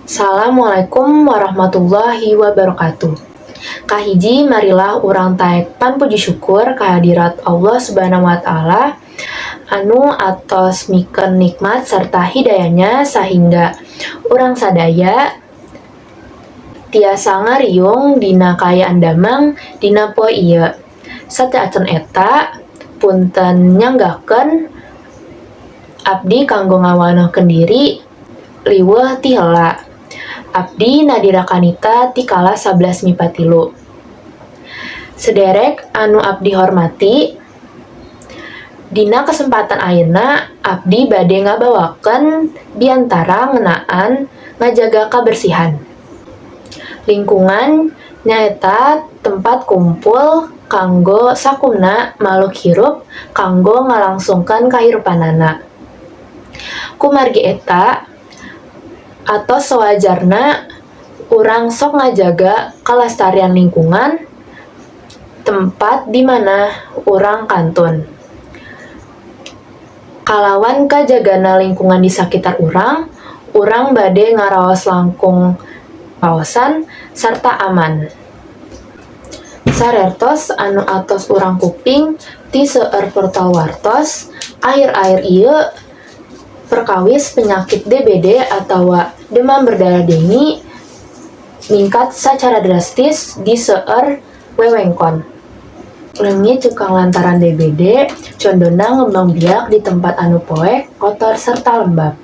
Assalamualaikum warahmatullahi wabarakatuh. Kahiji, marilah urang taek panpuji syukur kehadirat Allah Subhanahu wa Ta'ala anu atos mikeun nikmat serta hidayahnya sehingga urang sadaya tiasa ngariung dina kaayaan damang dina poe ieu. Sateuacan eta, punten nyanggakeun abdi kanggo ngawanohkeun diri liweuh ti heula. Abdi Nadira Kanita ti kelas 11 MIPA 3. Sederek anu abdi hormati, dina kesempatan ayeuna abdi bade ngabawakeun biantara ngeunaan ngajaga kabersihan. Lingkungan nyaeta tempat kumpul kanggo sakumna makhluk hirup kanggo ngalangsungkeun kahirupanana. Kumargi eta, atos sawajarna urang sok ngajaga kalestarian lingkungan tempat di mana urang kantun. Kalawan kajagana lingkungan di sakitar urang, urang bade ngaraos langkung raosan sarta aman. Sarertos anu atos urang kuping ti seueur portal wartos, akhir-akhir ieu perkawis penyakit DBD atawa demam berdarah dengue ningkat sacara drastis di seueur wewengkon. Reungit cukang lantaran DBD condona ngembang biak di tempat anu poek, kotor serta lembab.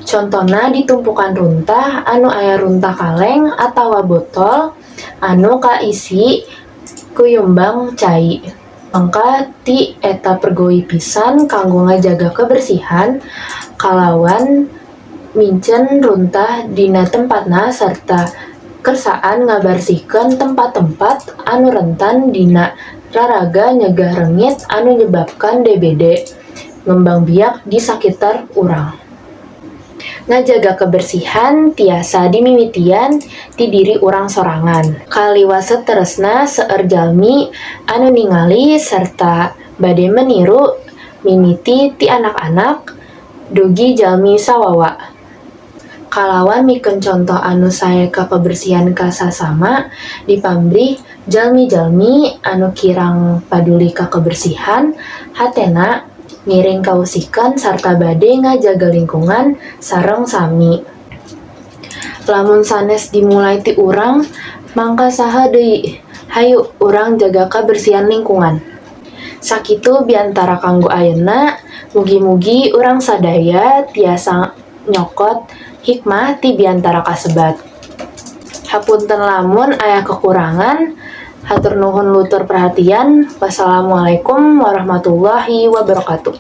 Contona di tumpukan runtah anu aya runtah kaleng atawa botol anu kaisi kuyumbang cai. Mangka ti eta pergowi pisan kanggo ngajaga kebersihan kalawan miceun runtah dina tempatna sarta kersaan ngabarsihkeun tempat-tempat anu rentan dina raraga nyegah reungit anu nyebabkeun DBD ngembang biak di sakitar urang. Ngajaga kebersihan tiasa dimimitian ti diri urang sorangan. Kaliwat saterusna seueur jalmi anu ningali sarta bade meniru, mimiti ti anak-anak dugi jalmi sawawa. Kalawan mikeun contoh anu sae ka kebersihan ka sasama, dipamrih jalmi-jalmi anu kirang paduli ka kebersihan hatena ngiring kausikeun sarta bade ngajaga lingkungan sareng sami. Lamun sanes dimulai ti urang, mangka saha deui? Hayu urang jaga kabersihan lingkungan. Sakitu biantara kanggo ayeuna, mugi-mugi urang sadaya tiasa nyokot hikmah ti biantara kasebat. Hapunten lamun aya kekurangan, hatur nuhun lutur perhatian. Wassalamualaikum warahmatullahi wabarakatuh.